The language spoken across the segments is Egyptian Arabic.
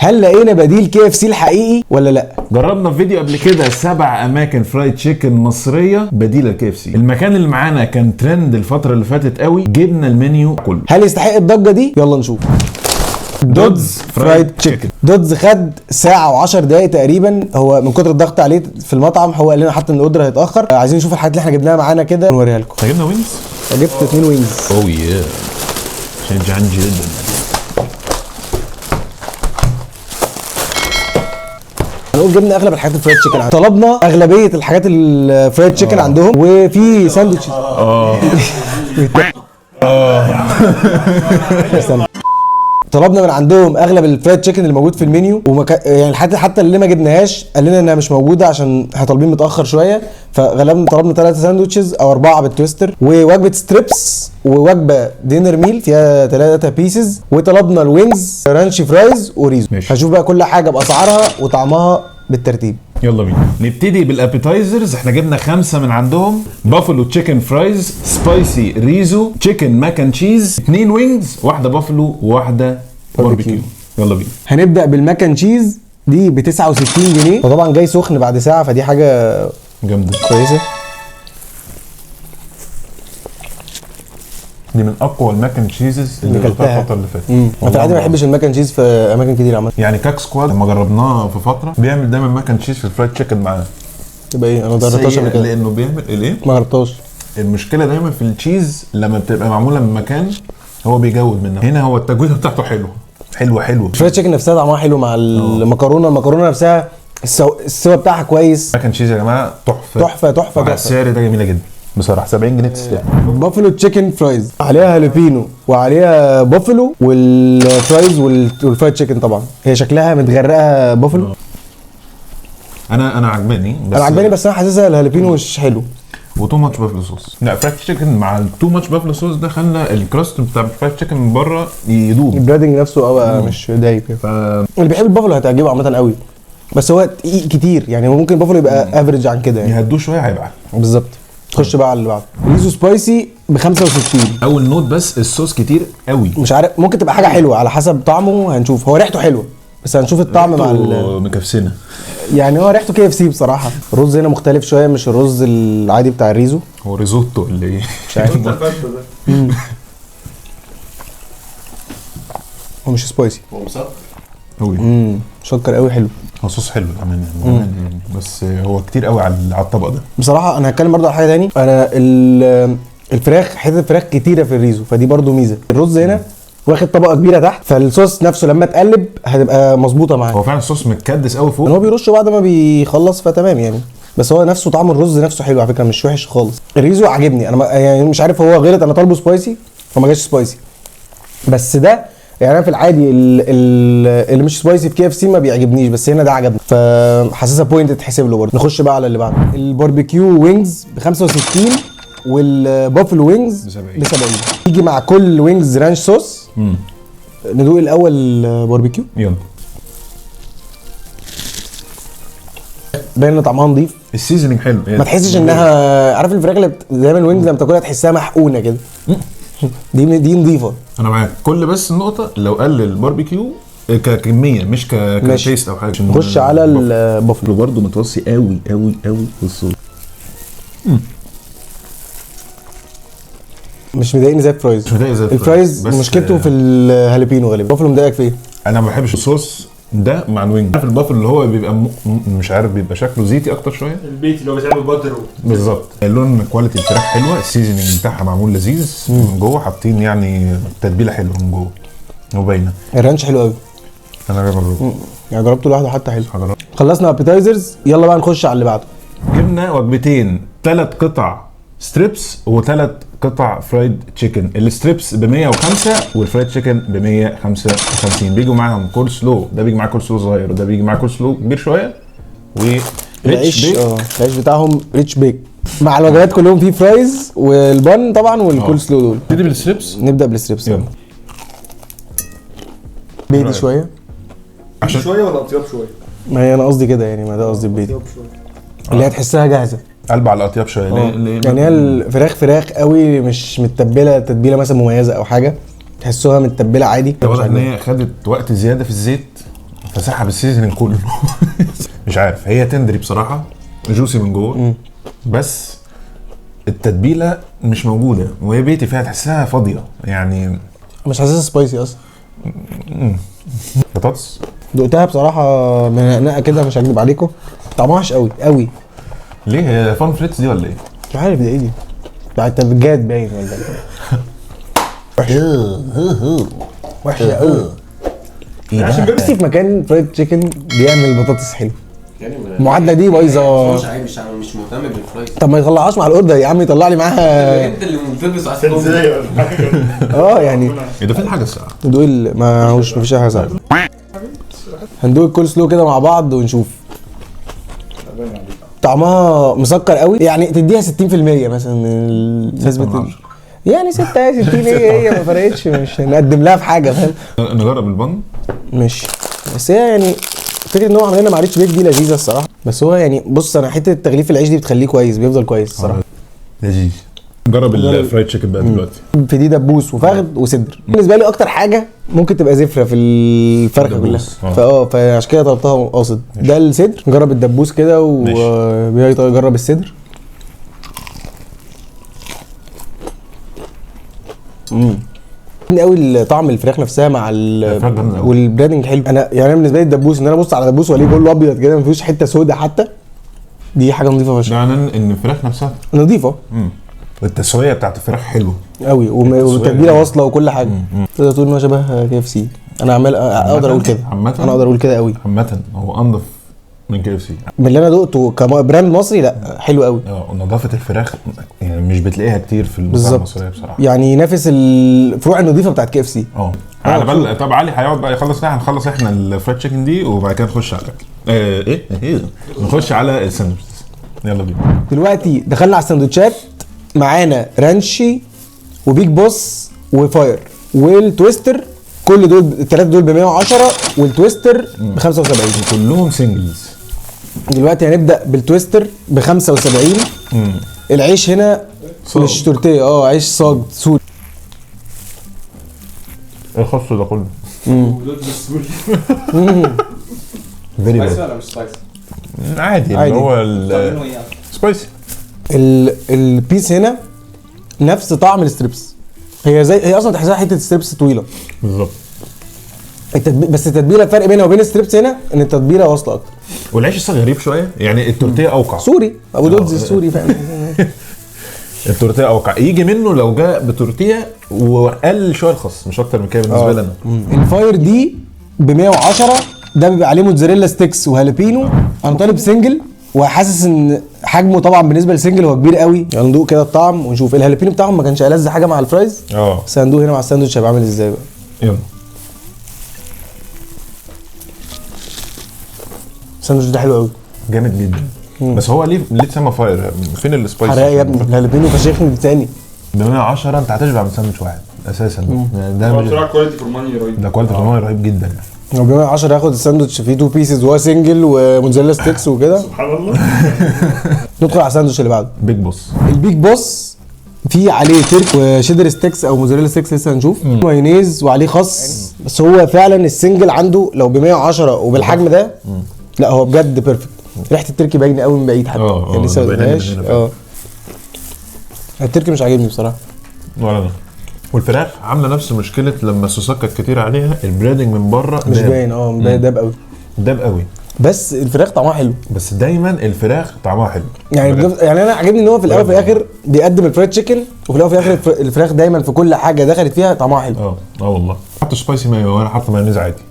هل لقينا بديل KFC الحقيقي ولا لا؟ جربنا في فيديو قبل كده 7 اماكن fried chicken مصرية بديله KFC. المكان اللي معانا كان ترند الفترة اللي فاتت قوي، جبنا المنيو كله. هل يستحق الضجة دي؟ يلا نشوف. دودز fried chicken. دودز خد ساعة و10 دقايق تقريبا، هو من كتر الضغط عليه في المطعم هو قال لنا حتى ان ال order هيتاخر. عايزين نشوف الحاجات اللي احنا جبناها معانا كده نوريها لكم. جبنا wings؟ جبت 2 wings. oh yeah، عشان جعان جدا. هنقول جبنا اغلب الحاجات ال fried chicken، طلبنا اغلبية الحاجات ال fried chicken عندهم، وفي ساندوتش. استنى. طلبنا من عندهم اغلب ال fried chicken اللي موجود في المنيو، يعني حتى اللي ما جبناهاش قال لنا انها مش موجودة عشان احنا طالبين متاخر شوية، فغالبا طلبنا 3 sandwiches او 4 بال twister، ووجبه strips، ووجبه dinner meal فيها 3 pieces، وطلبنا ال wings ranch fries وريزو. ماشي. هنشوف بقى كل حاجة باسعارها وطعمها بالترتيب. يلا بينا نبتدي بال appetizers. احنا جبنا 5 من عندهم: buffalo chicken fries، spicy ريزو، chicken mac and cheese، 2 wings، واحدة بافلو وواحدة باربيكيو. يلا بينا. هنبدا بال mac and cheese، دي ب 69 جنيه، وطبعا جاي سخن بعد ساعة، فدي حاجة جامدة كويسة. دي من اقوى ال mac and cheeses اللي كلتها. جربتها الفترة اللي فاتت. انا في العادي ما بحبش ال mac and cheese في اماكن كتير عامة. يعني كاك سكواد لما جربناه في فترة بيعمل دايما mac and cheese في ال fried chicken معاه. يبقى ايه؟ انا ما جربتهاش قبل كده. لانه بيعمل الايه؟ ما جربتهاش. المشكلة دايما في ال cheese لما بتبقى معمولة من مكان هو بيجود منها، هنا هو التجويده بتاعته حلوة حلوة حلوة. ال fried chicken نفسها طعمها حلو مع المكرونه، المكرونه نفسها السوا بتاعها كويس. mac and cheese يا جماعة تحفة تحفة تحفة على تحفة. السعر ده جميلة جدا بصراحة، 70 جنيه تستاهل. buffalo chicken fries عليها هالوبينو وعليها buffalo وال fries وال fried chicken، طبعا هي شكلها متغرقه بافلو. انا عجباني، بس انا عجباني، بس انا حاسسها الهالوبينو مش حلو. و too much buffalo sauce. لا، fried chicken مع ال too much buffalo sauce ده خلى ال crust بتاع ال fried chicken من بره يدوب. ال breading نفسه مش دايب كده. اللي بيحب البافلو هتعجبه عامة قوي، بس هو تقيل كتير يعني، هو ممكن البافلو يبقى average عن كده يعني. يهدوه شوية هيبقى بالظبط. خش بقى على اللي بعده. ريزو spicy ب 65. اول note بس الصوص كتير قوي. مش عارف، ممكن تبقى حاجة حلوة على حسب طعمه، هنشوف. هو ريحته حلوة بس هنشوف الطعم مع مكفسنه يعني هو ريحته KFC بصراحة. الرز هنا مختلف شوية، مش الرز العادي بتاع الريزو. هو ريزوتو اللي ايه؟ مش عارف. هو مش spicy. هو مسكر قوي. مسكر قوي، حلو. هو صوص حلو بامانه يعني، بس هو كتير قوي على الطبق ده بصراحة. انا هتكلم برضو على حاجة تاني. انا الفراخ، حتة الفراخ كتيرة في الريزو، فدي برضو ميزة. الرز هنا واخد طبقه كبيرة تحت، فالصوص نفسه لما تقلب هتبقى مظبوطة معاك. هو فعلا الصوص متكدس قوي فوق. هو بيرشه بعد ما بيخلص فتمام يعني، بس هو نفسه طعم الرز نفسه حلو على فكرة، مش وحش خالص. الريزو عاجبني انا، يعني مش عارف هو غلط، انا طالبه spicy فما جاش spicy، بس ده يعني انا في العادي اللي مش spicy في KFC ما بيعجبنيش، بس هنا ده عجبني، فحاسسها point تتحسب له برضه. نخش بقى على اللي بعده. ال barbecue wings ب 65 وال buffalo wings ب 70. ب 70. يجي مع كل wings ranch sauce. ندوق الاول باربيكيو. يلا. باين ان طعمها نظيف. ال seasoning حلو ما تحسش انها، عارف الفراخ اللي دايما ال wings لما تاكلها تحسها محقونه كده، دي نظيفة. انا معاك. كل بس النقطة لو قلل الباربيكيو ككميه مش ك taste او حاجة. نخش على البافلو. برضه متوصي قوي قوي قوي بالصوص. مش مضايقني زي ال fries. مش مضايق زي ال fries مشكلته في الهالوبينو غالبا. البافلو مضايقك في ايه؟ انا ما بحبش الصوص ده مع ال wing. عارف البافلو اللي هو بيبقى مش عارف، بيبقى شكله زيتي اكتر شوية. البيتي اللي هو بيتعمل butter. بالظبط. اللون quality الفراخ حلوة، ال seasoning بتاعها معمول لذيذ من جوه، حاطين يعني تتبيله حلوة من جوه وباينه. ال ranch حلو قوي. انا جربته يعني جربته لوحده حتى حلو. هجرب. خلصنا appetizers، يلا بقى نخش على اللي بعده. جبنا وجبتين، 3 قطع strips و3 قطع fried chicken. ال strips ب 105 وال fried chicken ب 155. بيجوا معاهم كول سلو، ده بيجي معاه كول سلو صغير وده بيجي معاه كول سلو كبير شوية، و العيش العيش بتاعهم rich bake. مع الوجبات كلهم فيه fries وال bun طبعا والكول سلو دول. نبتدي بال strips. نبدا بال strips. يلا. بيتي شوية عشان شوية ولا اطياب شوية؟ ما هي انا قصدي كده يعني، ما ده قصدي ببيتي اطياب شوية اللي هي تحسها جاهزة. قلب على الاطياب شوية. ليه؟ يعني هي الفراخ فراخ قوي، مش متبله تتبيله مثلا مميزة او حاجة، تحسوها متبله عادي. واضح ان هي خدت وقت زيادة في الزيت، فسحب ال seasoning كله. مش عارف، هي tendery بصراحة، juicy من جوه، بس التتبيله مش موجودة، وهي بيتي فيها تحسها فاضية يعني. مش حاسسها spicy اصلا. بطاطس دقتها بصراحة من نقنقه كده، مش هكدب عليكم، طعمها وحش قوي قوي. ليه؟ هي Fun Frites دي ولا ايه؟ مش عارف ده ايه، دي بتاعت الجاد باين ولا ايه؟ وحشة قوي. ايه ده؟ نفسي في مكان fried chicken بيعمل بطاطس حلو. يعني المعادلة دي بايظة. مش مهتم بال fried. طب ما يطلعهاش مع ال order يا عم، يطلع لي معاها. انت اللي ملتبس عايز ازاي ولا حاجة؟ اه يعني ايه ده؟ فين حاجة الساعة؟ ندوق ما هوش، مفيش اي حاجة ساعة. هندوق الكول سلو كده مع بعض ونشوف. طعمها مسكر قوي يعني، تديها 60% مثلا من نسبه يعني 6 60. هي ما فرقتش، مش هنقدم لها في حاجة، فاهم؟ نجرب ال bun. ماشي، بس هي يعني فكرة ان هو عامل لنا مع rich bake دي لذيذة الصراحة. بس هو يعني بص، انا حتة تغليف العيش دي بتخليه كويس، بيفضل كويس الصراحة. لذيذ. جرب ال fried chicken بقى دلوقتي. في دي دبوس وفخد وصدر. بالنسبة لي اكتر حاجة ممكن تبقى زفره في الفرخه كلها، فعشان كده طلبتها قاصد. ده الصدر، نجرب الدبوس كده وبيجرب الصدر. قوي طعم الفراخ نفسها مع وال breading حلو. انا يعني بالنسبة لي الدبوس، ان انا ابص على دبوس والاقيه كله ابيض كده ما فيهوش حتة سودا حتى، دي حاجة نظيفة فشخ. معنى ان الفراخ نفسها نظيفة. والتسويه بتاعت الفراخ حلوة قوي، والتتبيله واصله وكل حاجة. تقدر تقول ان هو شبه KFC. انا عمال اقدر اقول كده، انا اقدر اقول كده قوي. عامة هو انضف من KFC من اللي انا دقته ك brand مصري. لا حلو قوي. نظافة الفراخ يعني مش بتلاقيها كتير في المطاعم المصرية بصراحة، يعني ينافس الفروع النظيفة بتاعت KFC. على بال. طب علي هيقعد بقى يخلص، هنخلص احنا ال fried chicken دي وبعد كده نخش على الاكل. ايه نخش على الساندوتشات. يلا بينا. دلوقتي دخلنا على الساندوتشات. معانا رانشي و Big Boss و Fire وال Twister، كل دول الثلاثة دول ب 110 وال Twister ب 75. كلهم singles. دلوقتي هنبدا بال Twister ب 75. العيش هنا مش تورتيه، عيش صاج سوري. ايه الخس ده كله؟ السوري. spicy ولا مش spicy؟ عادي، اللي هو spicy. ال piece هنا نفس طعم ال strips، هي زي هي اصلا تحسها حتة strips طويلة بالظبط. بس التتبيله، الفرق بينها وبين ال strips هنا ان التتبيله واصله اكتر. والعيش الصاج غريب شوية يعني، التورتيه اوقع. سوري ابو دودز السوري، فاهم؟ التورتيه اوقع، يجي منه لو جاء بتورتيه وقل شوية الخس، مش اكتر من كده بالنسبة لنا. ال Fire دي ب 110، ده بيبقى عليه mozzarella sticks و jalapeno. انا طالب single وحاسس ان حجمه طبعا بالنسبة لل single هو كبير قوي. هندوق كده الطعم ونشوف. ال jalapeno بتاعهم ما كانش ألذ حاجة مع ال fries، بس هندوق هنا مع الساندوتش هيبقى عامل ازاي بقى. يلا. الساندوتش ده حلو قوي، جامد جدا. بس هو ليه اتسمى Fire؟ فين ال spice؟ حراق يا ابني، ال jalapeno فشخني تاني. ب 110 انت هتشبع من ساندوتش واحد اساسا. ده بصراحة quality for money رهيب. ده quality for money رهيب جدا يعني. لو ب 110 هاخد الساندوتش فيه 2 pieces وهو single و mozzarella sticks وكده. سبحان الله. ندخل على الساندوتش اللي بعده، Big Boss. ال Big Boss في عليه turkey و cheddar sticks او mozzarella sticks لسه هنشوف، مايونيز وعليه خس. بس هو فعلا ال single عنده لو ب 110 وبالحجم ده، لا هو بجد perfect. ريحه التركي باينة قوي من بعيد حتى، يعني لسه ما قلناش. التركي مش عاجبني بصراحة ولا انا. والفراخ عامله نفس مشكلة لما الصوصات كانت كتير عليها، ال breading من بره مش باين. داب قوي، داب قوي. بس الفراخ طعمها حلو. بس دايما الفراخ طعمها حلو يعني. يعني انا عاجبني ان هو في الاول وفي الاخر بيقدم ال fried chicken، وفي الاول وفي الاخر الفراخ دايما في كل حاجة دخلت فيها طعمها حلو. والله حط spicy mayo وانا حاطط مايونيز عادي.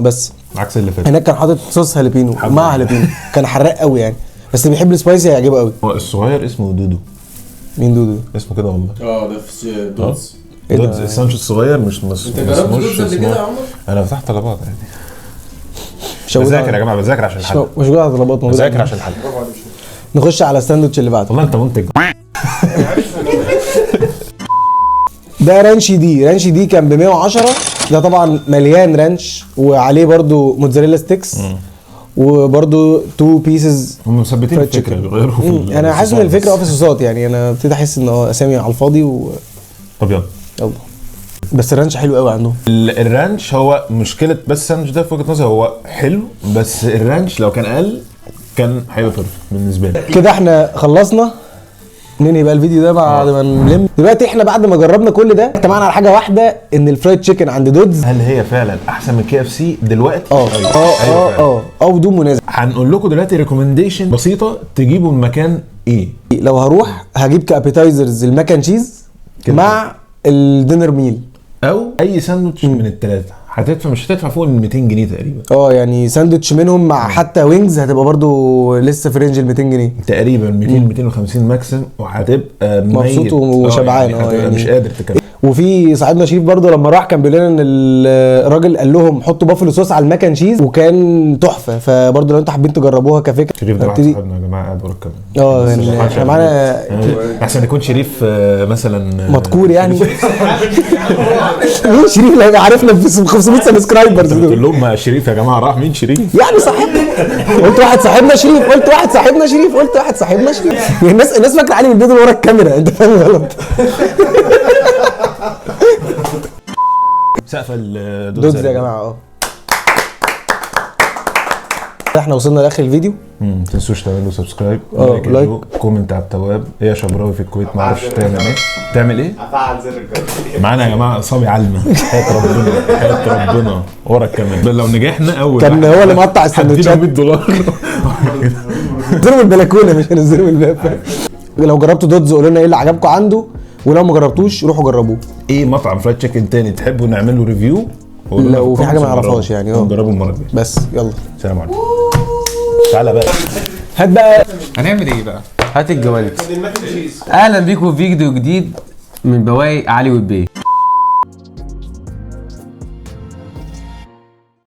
بس عكس اللي فات. هناك كان حاطط صوص jalapeno مع jalapeno، كان حراق قوي يعني، بس اللي بيحب ال spicy هيعجبه قوي. هو الصغير اسمه دودو. مين دودو؟ اسمه كده والله. ده في دودز. دودز الساندوتش الصغير. مش انت جربت دودز قبل كده يا عمر؟ انا فتحت طلبات عادي. بذاكر يا جماعة، بذاكر عشان الحلقة. مش جوع طلبات، بذاكر عشان الحلقة. نخش على الساندوتش اللي بعده. والله انت منتج. ده رانشي. دي رانشي دي كان ب 110. ده طبعا مليان ranch وعليه برده mozzarella sticks وبرده 2 pieces. هم مثبتين الفكرة، بيغيروا في انا حاسس ان الفكرة في الصوصات يعني. انا ابتديت احس ان اسامي على الفاضي طب يلا يلا. بس ال ranch حلو قوي عندهم. ال ranch هو مشكلة بس الساندوتش ده في وجهه نظري هو حلو، بس ال ranch لو كان اقل كان هيبقى perfect بالنسبة لي. كده احنا خلصنا، ننهي بقى الفيديو ده بعد ما نلم. دلوقتي احنا بعد ما جربنا كل ده اتفقنا على حاجة واحدة، ان ال fried chicken عند دودز هل هي فعلا احسن من KFC دلوقتي؟ اه اه اه اه بدون منازع. هنقول لكم دلوقتي recommendation بسيطة تجيبوا المكان ايه. لو هروح هجيب ك appetizers ال mac and cheese مع ال dinner meal او اي ساندوتش من الثلاثة، هتدفع مش هتدفع فوق ال 200 جنيه تقريبا. يعني ساندوتش منهم مع حتى wings هتبقى برضو لسه في range ال 200 جنيه تقريبا، 200 250 maximum، وهتبقى مبسوط وشبعان. يعني مش قادر تكمل. وفي صاحبنا شريف برضو لما راح كان بيقول لنا ان الراجل قال لهم حطوا buffalo sauce على ال mac and cheese وكان تحفة، فبرضو لو انتوا حابين تجربوها كفكرة. شريف ده واحد صاحبنا يا جماعة قاعد ورا الكاميرا. يعني احنا معانا احسن يكون شريف مثلا مذكور يعني. مين شريف اللي هيبقى عارفنا ب 500 subscribers دول؟ تقول لهم ما شريف يا جماعة راح مين شريف؟ يعني صاحبنا، قلت واحد صاحبنا شريف، قلت واحد صاحبنا شريف، قلت واحد صاحبنا شريف. الناس فاكره علي من البيت ورا الكاميرا، انت فاهم غلط. سقف الدودز يا جماعة. احنا وصلنا لاخر الفيديو. ما تنسوش تعملوا subscribe، like، comment على التواب. ايه يا شبراوي في الكويت ما اعرفش تعمل ايه؟ تعمل ايه؟ افعل زر الجرس. معانا يا جماعة صبي علمه، حياة ربنا، حياة ربنا ورا الكاميرا. لو نجحنا اول كان هو اللي مقطع السندوتشات، $100. نزلوا من البلكونه مش هنزلوا من الباب. لو جربتوا دودز قولوا لنا ايه اللي عجبكم عنده، ولو ما جربتوش روحوا جربوه. ايه مطعم fried chicken تاني تحبوا نعمل له review؟ لو في حاجة ما نعرفهاش يعني نجربه المرة الجاية. بس يلا سلام عليكم. تعالى بقى هات بقى. هنعمل ايه بقى؟ هات الجوانتي. اهلا بيكم في فيديو جديد من بواقي علي والبيه.